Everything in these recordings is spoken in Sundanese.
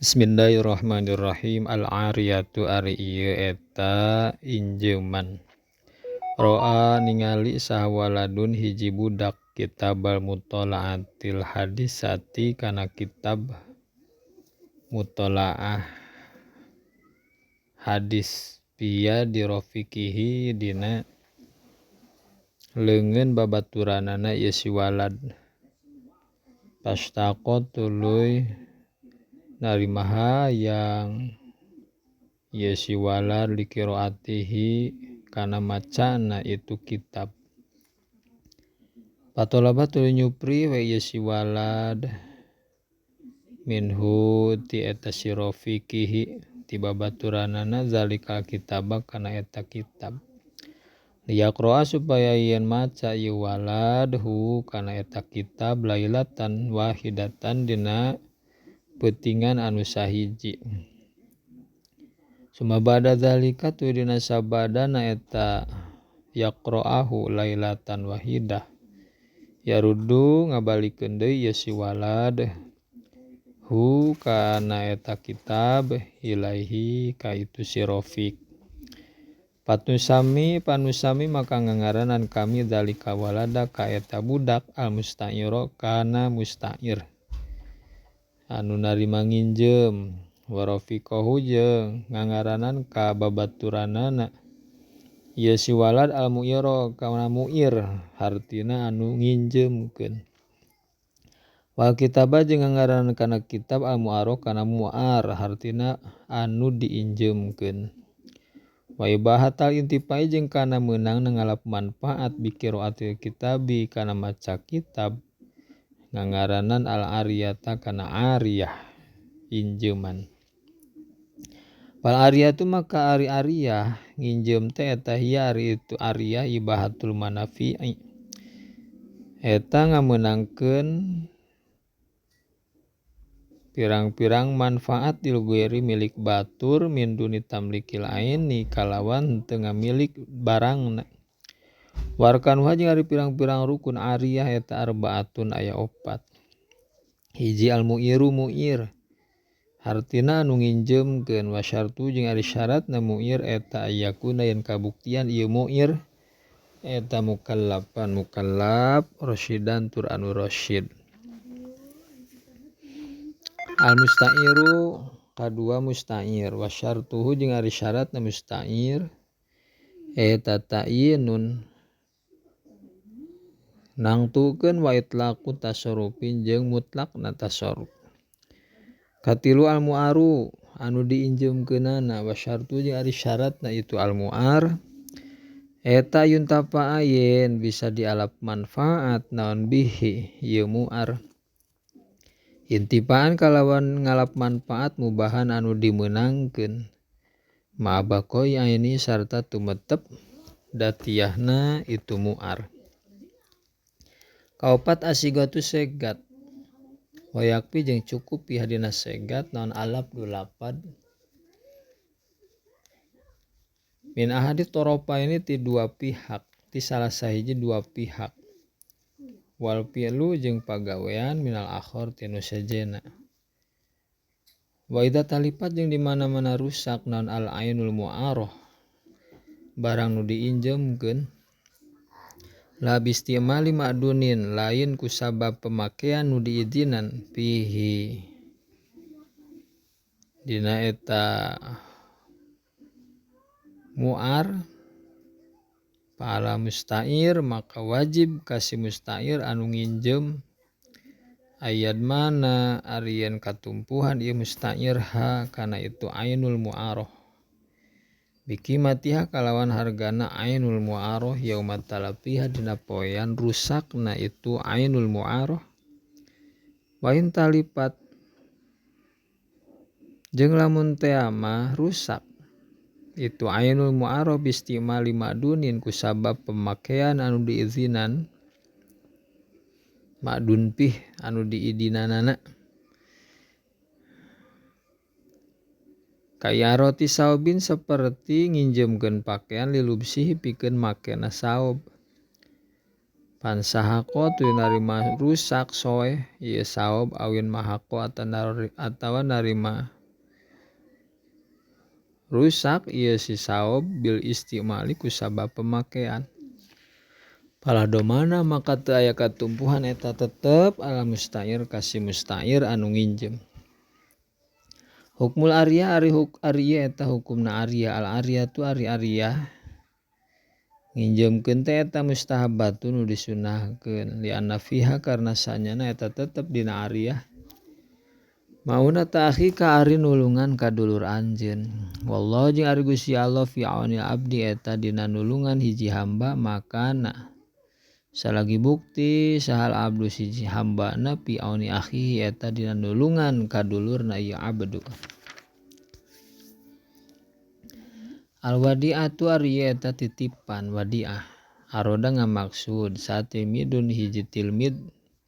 Bismillahirrahmanirrahim. Al-ariyatu ari ieu eta injeuman. Ro'a ningali saha waladun hiji budak kitabal muthala'atil hadisati kana kitab muthala'ah hadis pia dirofikihi dina leungeun babaturanana ieu si walad. Pastaqo tuluy narima hayang ieu si walad liqiraatihi kana macana itu kitab. Patolaba tuluy nyupri we ieu si walad minhu ti eta si rofiqihi ti babaturanana zalikal kitaba kana eta kitab. Liyaqra'a supaya yen maca ieu walad hu kana eta kitab lailatan wahidatan dina peutingan anu sahiji. Sumabada zalika tu dina sabadana eta yaqra'ahu lailatan wahidah. Yaruddu ngabalikeun deui ieu si walad hu kana eta kitab ilaihi ka itu si rofiq. Patusami panusami maka ngangaranan kami zalika walada ka eta budak al musta'ira kana musta'ir anu narima nginjem wa rafiqahu jeung ngangaranan ka babaturanana ieu si walad al mu'ira kana mu'ir hartina anu nginjemkeun. Wal kitaba jeung ngangaranan kana kitab al mu'ara kana mu'ar hartina anu diinjemkeun. Wa ibahatal intifai jeung kana meunang ngalap manfaat bi qiraatil kitabi kana maca kitab ngangaranan al ariyata kana ariyah injeuman. Fal ariyatu maka ari ariyah nginjem teh eta hiya ari itu ariyah ibahatul manafi'i eta ngameunangkeun pirang-pirang manfaat dilgueri milik batur min duni tamlikil aini kalawan teu ngamilik barangna. Warkanuha jeung ari pirang-pirang rukun ariyah eta arbaatun aya opat. Hiji al mu'iru mu'ir hartina anu nginjemkeun wa syartu jeung ari syaratna mu'ir eta ayakuna yen kabuktian ieu mu'ir eta mukallafan mukallaf rasyidan tur anu rasyid. Al musta'iru kadua musta'ir wa syartuhu jeung ari syaratna musta'ir eta ta'yinun nangtukeun wa itlaqu tasarrufin jeung mutlaqna tasarruf. Katilu al mu'aru anu diinjeumkeunana wa syartu jeung ari syaratna itu al mu'ar eta yuntafa yen bisa dialap manfaat naon bihi ieu mu'ar. Intipaan kalawan ngalap manfaat mubahan anu dimeunangkeun ma'abaqoi aini sarta tumetep datiahna itu mu'ar. Kaopat asigatu segat wayakpi jeung cukup pihak dina segat naon alap dulapad min ahadi toropa ini ti dua pihak ti salah sahiji dua pihak wal fi'lu jeung pagawean minal akhor ti nu sejena. Wa idza talipat jeung di mana-mana rusak naon al ainul mu'arah barang nu diinjemkeun la bistimali ma'dunin lain kusabab pemakaian nu diizinan fihi dina eta mu'ar pala musta'ir maka wajib kasih musta'ir anu nginjem ayat mana arian katumpuhan ieu musta'ir ha kana itu ainul mu'arah bikimatiha kalawan hargana ainul mu'arah yauma talafiha dina poean rusakna itu ainul mu'arah wa in talipat jeung lamun teh mah rusak itu ainul mu'arah bistimali ma'dunin kusabab pemakaian anu diizinan ma'dun pih anu diidinanana kaya roti saubin seperti nginjemkeun pakaian lilubsihi pikeun makena saub. Pansahaqo tuluy narima rusak soeh ieu saob awin mahaqo atawa narima rusak ieu si saob bil istimali kusabab pemakaian. Pala domana maka teu aya katumpuhan eta tetep ala mustair ka si mustair anu nginjem. Hukmul ariyah ari huk ariyah eta hukumna ariyah al ariyah tu ari ariyah nginjemkeun teh eta mustahabbatun nu disunahkeun li anna fiha karna sanyana eta tetep dina ariyah mauna ta'akhi ka ari nulungan ka dulur anjeun wallahu jeung ari Gusti Allah fi aunil abdi eta dina nulungan hiji hamba makana salagi bukti sahal abdu siji hambana fi auni akhihi eta dina nulungan ka dulurna ieu abdu. Al wadi'atu ari eta titipan wadi'ah aroda ngamaksud satimidun hiji tilmid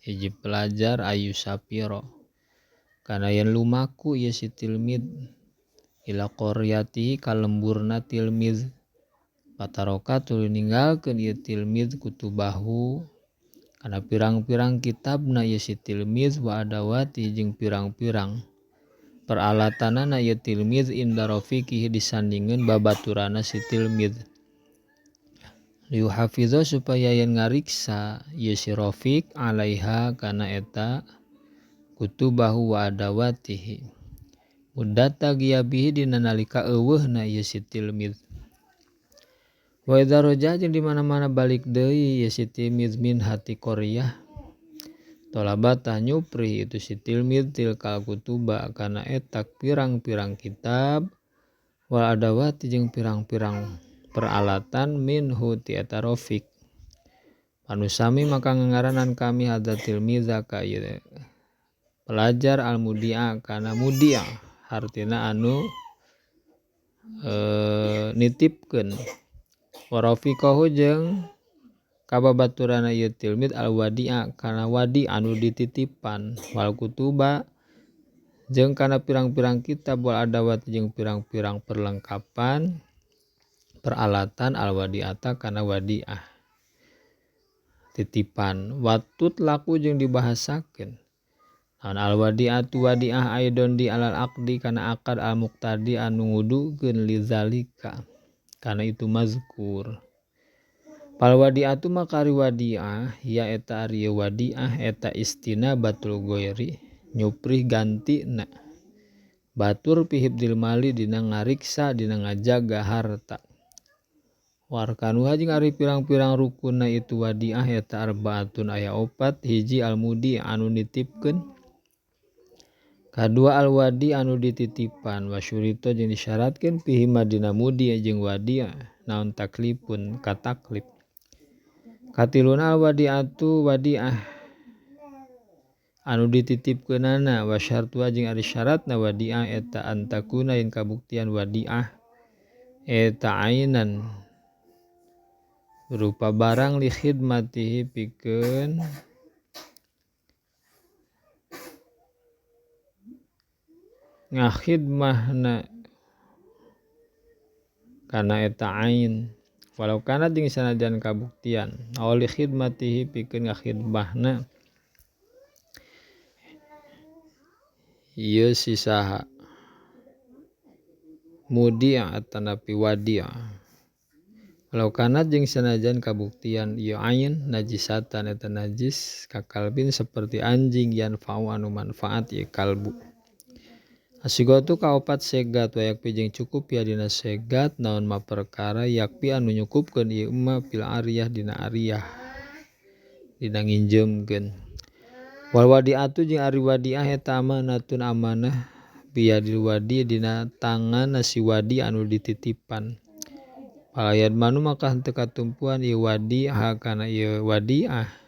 hiji pelajar ayu sapiro kana yen lumaku ieu si tilmid ila qaryatihi ka lemburna tilmid pataroka tuluy ninggalkeun ieu tilmid kutubahu kana pirang-pirang kitabna ieu si tilmid wa adawati jeung pirang-pirang peralatanana ieu tilmid inda rafiqihi disandingeun babaturana si tilmid liuhafidho supaya yen ngariksa ieu si rafiq alaiha kana eta kutubahu wa adawatihi muddata giyabihi dina nalika euweuhna ieu si tilmid wa idza raja jeung di mana-mana balik deui ieu si tilmid min hati qaryah tolabata nyupri itu si tilmid tilkal kutuba kana etak pirang-pirang kitab wal adawati jeung pirang-pirang peralatan minhu ti eta rafiq panusami maka ngangaranan kami hadza tilmiza ka ieu pelajar al mudia kana mudia hartina anu nitipkeun wa rafiqahu jeung kababaturana ieu tilmid al wadi'a kana wadi anu dititipan wal kutuba jeung kana pirang-pirang kitab wal adawat jeung pirang-pirang perlengkapan peralatan al wadi'ata kana wadi'ah titipan watut laku jeung dibahasakeun naon al wadi'atu wadi'ah aidon di alal aqdi kana akad al muqtadi anu ngudukeun lizalika kana itu mazkur. Pal wadi'atu maka ari wadi'ah ya eta ari wadi'ah eta istinabatul ghairi nyuprih gantina batur pihibdil mali dina ngariksa dina ngajaga harta warkanuha jeung ari pirang-pirang rukunna itu wadi'ah eta arbaatun aya opat hiji almudi anu nitipkeun kadua alwadi anu dititipan wasyurita jeung disyaratkeun fihi madina mudi jeung wadi'ah naon taklifun kataklif katiluna al wadi'atu wadi'ah anu dititipkeunana wa syartu jeung ari syaratna wadi'ah eta antakuna yen kabuktian wadi'ah eta ainan berupa barang li khidmatihi pikeun ngakhidmahna kana eta ain walau kana jeung sanajan kabuktian aw li khidmatihi pikeun ngakhidmahna ieu si saha mudia atanapi wadia walau kana jeung sanajan kabuktian ieu ain najisatan eta najis kakalbin seperti anjing yanfa'u anu manfaat ieu kalbu. Asigatu kaopat segat wa yakpi jeung cukup ya dina segat naon ma perkara yakpi anu nyukupkeun ieu ma fil ariyah dina ariyah dina nginjemkeun wal wadi'atu jeung ari wadi'ah eta amanatun amanah biyadil wadi dina tangan si wadi anu dititipan palayad manu maka henteu katumpuan ieu wadi'ah kana ieu wadi'ah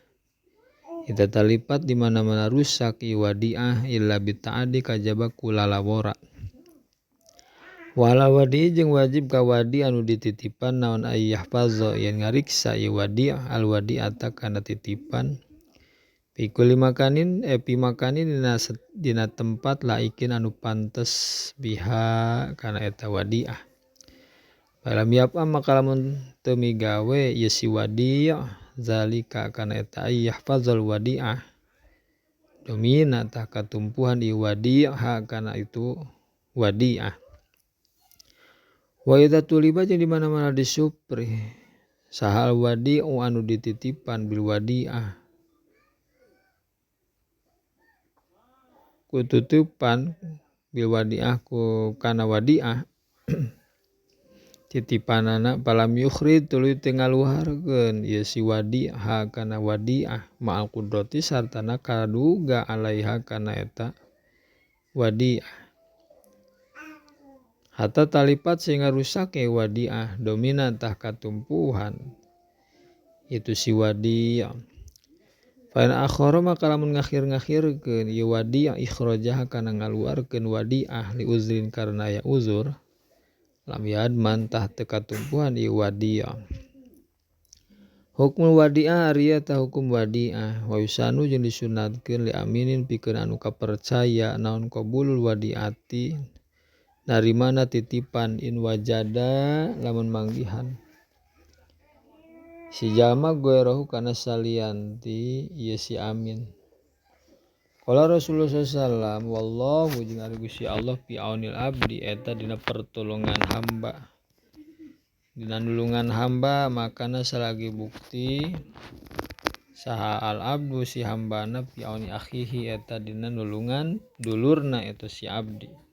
ita talipat di mana-mana rusak ieu wadi'ah illa bita'adi kajaba kulalawora wala wadi jeung wajib ka wadi anu dititipan naon ayyahfaza yen ngariksa ieu wadi'ah al wadi'ata kana titipan pikuli makanin pi makanin dina tempat laikin anu pantes biha kana eta wadi'ah falam yapa maka lamun teu migawe ieu si wadi'ah zalika kana eta yahfazul wadi'ah domina tah katumpuhan ieu wadi'ah kana itu wadi'ah. Wa idza tuliba jeung di mana-mana disupri saha al wadi'u anu dititipan bil wadi'ah ku tutupan bil wadi'ah ku kana wadi'ah titipanana palam yukhrid tuluy teu ngaluarkeun ieu si wadi'ah kana wadi'ah ma'al qudrati sartana kaduga alaiha kana eta wadi'ah hatta talipat sehingga rusak e wadi'ah domina tah katumpuhan itu si wadi'ah. Fa in akhara maka lamun ngakhir-ngakhirkeun ieu wadi'ah ikhrajaha kana ngaluarkeun wadi'ah li uzrin karena aya uzur lam yadman tah teu katumpuhan ieu wadi'ah. Hukmul wadi'ah ari eta hukum wadi'ah wa yusanu jeung disunatkeun li aminin pikeun anu kapercaya naon qabulul wadi'ati narimana titipan in wajada lamun manggihan si jalma goerohu kana salianti ieu si amin. Qala Rasulullah sallallahu alaihi wasallam wallahu jeung ari Gusti Allah fi aunil abdi eta dina pertolongan hamba. Dina nulungan hamba makana salagi bukti saha al abdu si hambana fi auni akhihi eta dina nulungan dulurna eta si abdi.